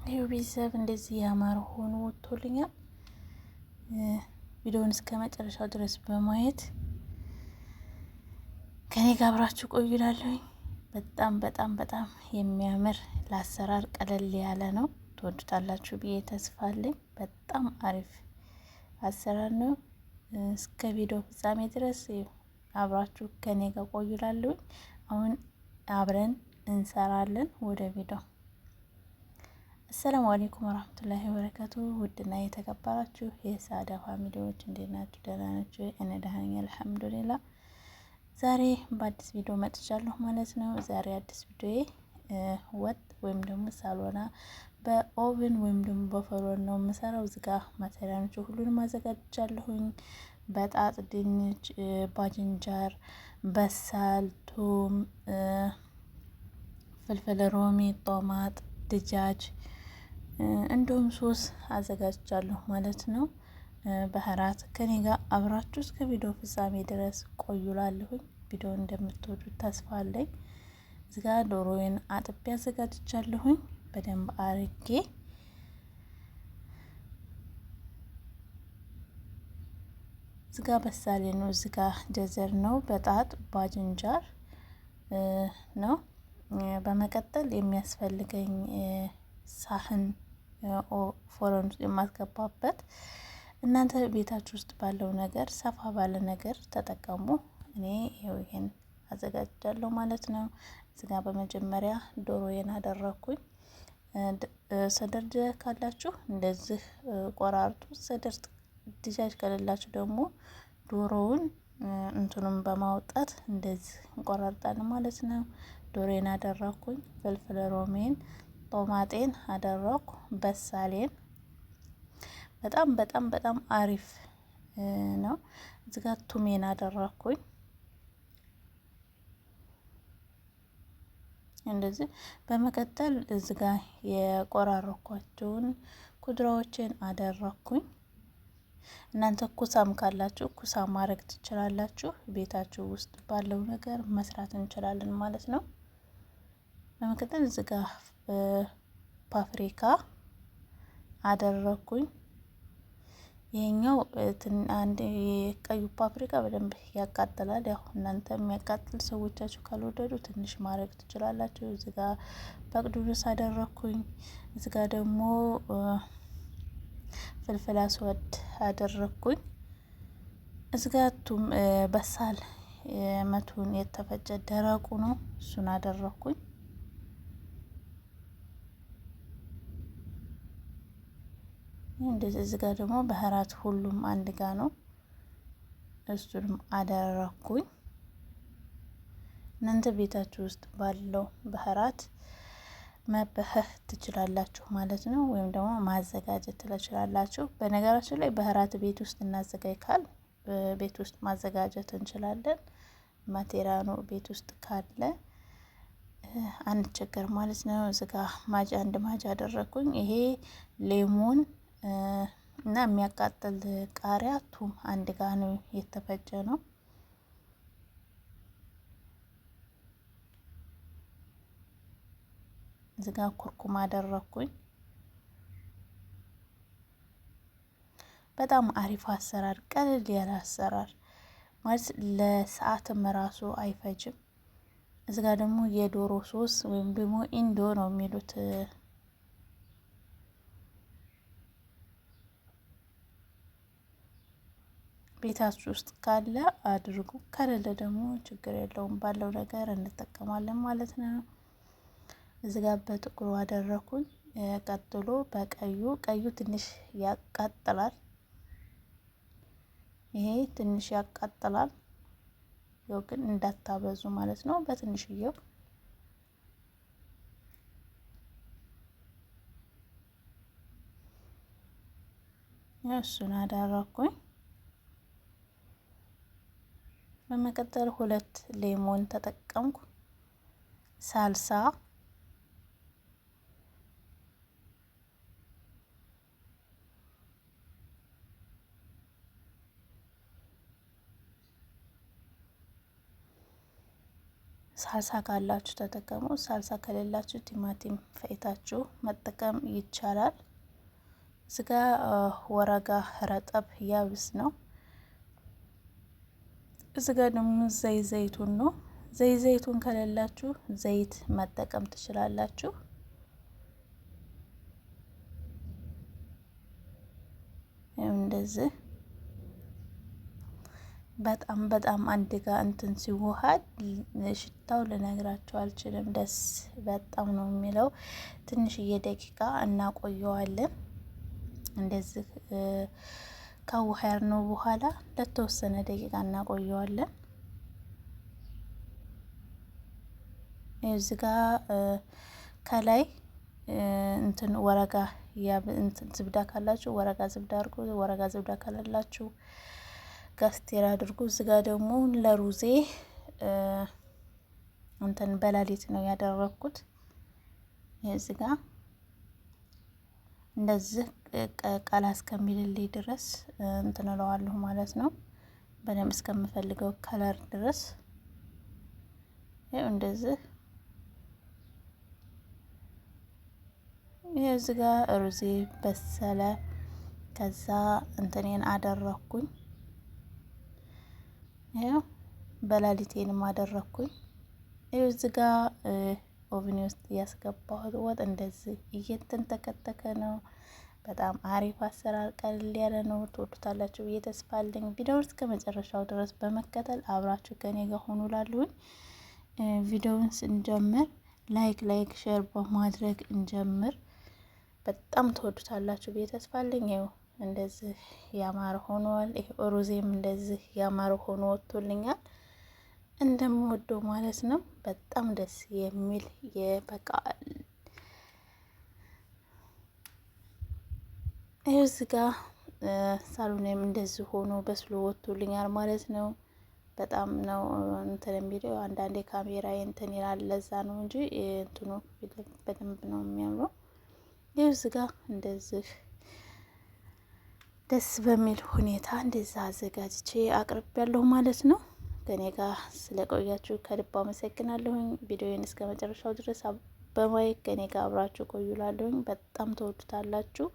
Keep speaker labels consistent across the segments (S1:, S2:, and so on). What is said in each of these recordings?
S1: ይኸው ቤተሰብ እንደዚህ ያማረ ሆኖ ወጥቶልኛል። ቪዲዮውን እስከ መጨረሻው ድረስ በማየት ከኔ ጋር አብራችሁ ቆዩ እላለሁኝ። በጣም በጣም በጣም የሚያምር ለአሰራር ቀለል ያለ ነው። ትወዱታላችሁ ብዬ ተስፋ አለኝ። በጣም አሪፍ አሰራር ነው። እስከ ቪዲዮ ፍጻሜ ድረስ አብራችሁ ከኔ ጋር ቆዩ እላለሁኝ። አሁን አብረን እንሰራለን። ወደ ቪዲዮ። السلام عليكم ورحمة الله وبركاته። ውድና የተከበራችሁ የሳዳ family ዎች እንዴት ናችሁ? ደህና ናችሁ? እኔ ደህና ነኝ الحمد لله። ዛሬ በአዲስ ቪዲዮ መጥቻለሁ ማለት ነው። ዛሬ አዲስ ቪዲዮ ወጥ ወይም ደግሞ ሳሎና በ oven ወይም ደግሞ በ فرن ነው የምሰራው። እዚጋ material ኦቹ ሁሉንም አዘጋጅቻለሁኝ። بطاط፣ ድንች፣ باذنجان፣ بصل፣ ثوم፣ فلفل رومي፣ طماط፣ دجاج እንዲሁም ሶስ አዘጋጅቻለሁ ማለት ነው። بهارات ከኔ ጋር አብራችሁ እስከ ቪዲዮ ፍጻሜ ድረስ ቆዩላለሁኝ። ቪዲዮ እንደምትወዱት ተስፋ አለኝ። እዚጋ ዶሮዬን አጥቤ አዘጋጅቻለሁኝ በደንብ አርጌ። እዚጋ بصل ነው፣ እዚጋ جزر ነው፣ بطاط باذنجان ነው። በመቀጠል የሚያስፈልገኝ ሳህን فرن ውስጥ የማስገባበት፣ እናንተ ቤታችሁ ውስጥ ባለው ነገር ሰፋ ባለ ነገር ተጠቀሙ። እኔ ይኸው ይሄን አዘጋጅቻለሁ ማለት ነው። እዚጋ በመጀመሪያ ዶሮዬን አደረኩኝ። صدر ካላችሁ እንደዚህ ቆራርጡ። صدر دجاج ከሌላችሁ ደግሞ ዶሮውን እንትኑን በማውጣት እንደዚህ እንቆራርጣለን ማለት ነው። ዶሮዬን አደረኩኝ። فلفل رومي ን፣ طماط ኤን አደረኩ። بصل ኤን በጣም በጣም በጣም አሪፍ ነው። እዚጋ ቱሜን አደረኩኝ። እንደዚህ በመቀጠል እዚጋ የቆራረኳቸውን خضرة ዎችን አደረኩኝ። እናንተ كوسا ም ካላችሁ كوسا ማድረግ ትችላላችሁ። ቤታችሁ ውስጥ ባለው ነገር መስራት እንችላለን ማለት ነው። በመቀጠል እዚጋ ፓፍሪካ አደረኩኝ። ይሄኛው አንድ የቀዩ ፓፕሪካ በደንብ ያቃጥላል። ያው እናንተ የሚያቃጥል ሰዎቻችሁ ካልወደዱ ትንሽ ማድረግ ትችላላችሁ። እዚጋ بقدونس አደረኩኝ። እዚጋ ደግሞ فلفل أسود አደረኩኝ። እዚጋ ثوم بصل መቱን የተፈጨ ደረቁ ነው፣ እሱን አደረኩኝ። እንደዚህ እዚህ ጋር ደግሞ بهارات ሁሉም አንድ ጋ ነው። እሱንም አደረኩኝ። እናንተ ቤታችሁ ውስጥ ባለው بهارات መበህህ ትችላላችሁ ማለት ነው፣ ወይም ደግሞ ማዘጋጀት ትችላላችሁ። በነገራችን ላይ بهارات ቤት ውስጥ እናዘጋጅ ካል ቤት ውስጥ ማዘጋጀት እንችላለን። material ኡ ቤት ውስጥ ካለ አንቸገር ማለት ነው። እዚህ ጋ ማጅ አንድ ማጅ አደረኩኝ። ይሄ ليمون እና የሚያቃጥል ቃሪያ ثوم አንድ ጋ ነው የተፈጨ ነው። እዚጋ كركم አደረኩኝ። በጣም አሪፍ አሰራር፣ ቀለል ያለ አሰራር ማለት ለሰዓትም ራሱ አይፈጅም። እዚጋ ደግሞ የዶሮ ሶስ ወይም ደግሞ ኢንዶ ነው የሚሉት። ቤታችሁ ውስጥ ካለ አድርጉ፣ ከሌለ ደግሞ ችግር የለውም። ባለው ነገር እንጠቀማለን ማለት ነው። እዚህ ጋር በጥቁሩ አደረኩኝ። ቀጥሎ በቀዩ፣ ቀዩ ትንሽ ያቃጥላል። ይሄ ትንሽ ያቃጥላል፣ ያው ግን እንዳታበዙ ማለት ነው። በትንሽየው እሱን አደረኩኝ። በመቀጠል ሁለት ليمون ተጠቀምኩ። ሳልሳ ሳልሳ ካላችሁ ተጠቀሙ። ሳልሳ ከሌላችሁ ቲማቲም ፈጭታችሁ መጠቀም ይቻላል። እዚጋ ورق رطب يابس ነው። እዚጋ ደግሞ زيت زيتون ነው። زيت زيتون ከሌላችሁ ዘይት መጠቀም ትችላላችሁ። እንደዚህ በጣም በጣም አንድ ጋር እንትን ሲዋሃድ ሽታው ልነግራቸው አልችልም። ደስ በጣም ነው የሚለው። ትንሽዬ ደቂቃ እናቆየዋለን። እንደዚህ ካዋሃድነው በኋላ ለተወሰነ ደቂቃ እናቆየዋለን። እዚህ ጋ ከላይ እንትን ورق እንትን زبدة ካላችሁ ورق زبدة አድርጉ። ورق زبدة ካላላችሁ قصدير አድርጉ። እዚህ ጋ ደግሞ ለሩዜ እንትን بلاليط ነው ያደረኩት። እዚህ ጋ እንደዚህ ቀላ እስከሚልልኝ ድረስ እንትን እለዋለሁ ማለት ነው። በደንብ እስከምፈልገው color ድረስ ይኸው እንደዚህ። ይኸው እዚህ ጋር ሩዜ በሰለ። ከዛ እንትኔን አደረኩኝ። ይኸው በላሊቴንም አደረኩኝ። ይኸው እዚህ ጋር oven ውስጥ ያስገባሁት ወጥ እንደዚህ እየተንተከተከ ነው። በጣም አሪፍ አሰራር፣ ቀለል ያለ ነው። ትወዱታላችሁ ብዬ ተስፋ አለኝ። ቪዲዮውን እስከ መጨረሻው ድረስ በመከተል አብራችሁ ከኔ ጋር ሆኑ ላለሁኝ። ቪዲዮውን ስንጀምር like like share በማድረግ እንጀምር። በጣም ትወዱታላችሁ ብዬ ተስፋ አለኝ። ይኸው እንደዚህ ያማረ ሆኗል። ይሄ ሩዜም እንደዚህ ያማረ ሆኖ ወጥቶልኛል። እንደምወደው ማለት ነው። በጣም ደስ የሚል የበቃ ይኸው እዚህ ጋ ሳሎኔም እንደዚህ ሆኖ በስሎ ወጥቶልኛል ማለት ነው። በጣም ነው እንትን የሚለው፣ አንዳንዴ ካሜራ እንትን ይላል። ለዛ ነው እንጂ እንትኑ በደንብ ነው የሚያምረው። ይኸው እዚህ ጋ እንደዚህ ደስ በሚል ሁኔታ እንደዛ አዘጋጅቼ አቅርቤያለሁ ማለት ነው። ከኔ ጋር ስለቆያችሁ ከልብ አመሰግናለሁኝ። ቪዲዮዬን እስከ መጨረሻው ድረስ በማየት ከኔ ጋር አብራችሁ ቆዩላለሁኝ። በጣም ተወዱታላችሁ።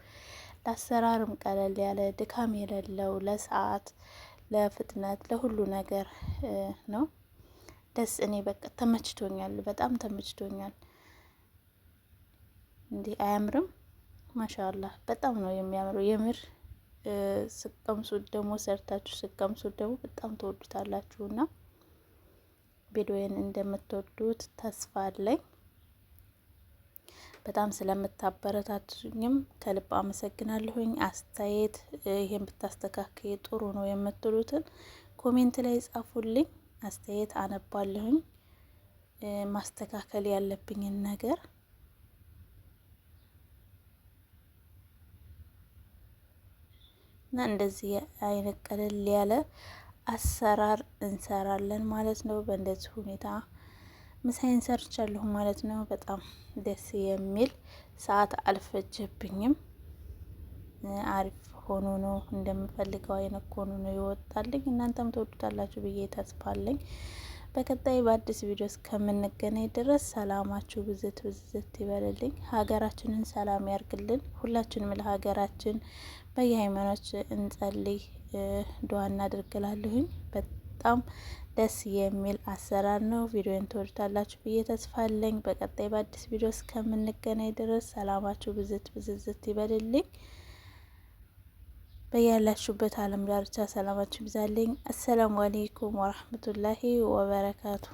S1: ለአሰራርም ቀለል ያለ፣ ድካም የሌለው፣ ለሰዓት፣ ለፍጥነት፣ ለሁሉ ነገር ነው። ደስ እኔ በቃ ተመችቶኛል፣ በጣም ተመችቶኛል። እንዲህ አያምርም? ማሻአላህ በጣም ነው የሚያምረው የምር። ስቀምሱት ደግሞ፣ ሰርታችሁ ስቀምሱት ደግሞ በጣም ትወዱታላችሁና ቪዲዮዬን እንደምትወዱት ተስፋ አለኝ። በጣም ስለምታበረታቱኝም ከልብ አመሰግናለሁኝ። አስተያየት ይሄን ብታስተካክይ ጥሩ ነው የምትሉትን comment ላይ ጻፉልኝ። አስተያየት አነባለሁኝ። ማስተካከል ያለብኝን ነገር እና እንደዚህ አይነት ቀለል ያለ አሰራር እንሰራለን ማለት ነው። በእንደዚህ ሁኔታ ምሳዬን ሰርቻለሁ ማለት ነው። በጣም ደስ የሚል፣ ሰዓት አልፈጀብኝም። አሪፍ ሆኖ ነው፣ እንደምፈልገው አይነት ሆኖ ነው ይወጣልኝ። እናንተም ትወዱታላችሁ ብዬ ተስፋ አለኝ። በቀጣይ በአዲስ ቪዲዮ እስከምንገናኝ ድረስ ሰላማችሁ ብዝት ብዝት ይበልልኝ። ሀገራችንን ሰላም ያርግልን። ሁላችንም ለሀገራችን በየሃይማኖት እንጸልይ፣ ዱዓ እናድርግላለሁኝ። በጣም ደስ የሚል አሰራር ነው። ቪዲዮን ትወዱታላችሁ ብዬ ተስፋ አለኝ። በቀጣይ በአዲስ ቪዲዮ እስከምንገናኝ ድረስ ሰላማችሁ ብዝት ብዝዝት ይበልልኝ። በያላችሁበት ዓለም ዳርቻ ሰላማችሁ ይብዛልኝ። አሰላሙ አሌይኩም ወራህመቱላሂ ወበረካቱ።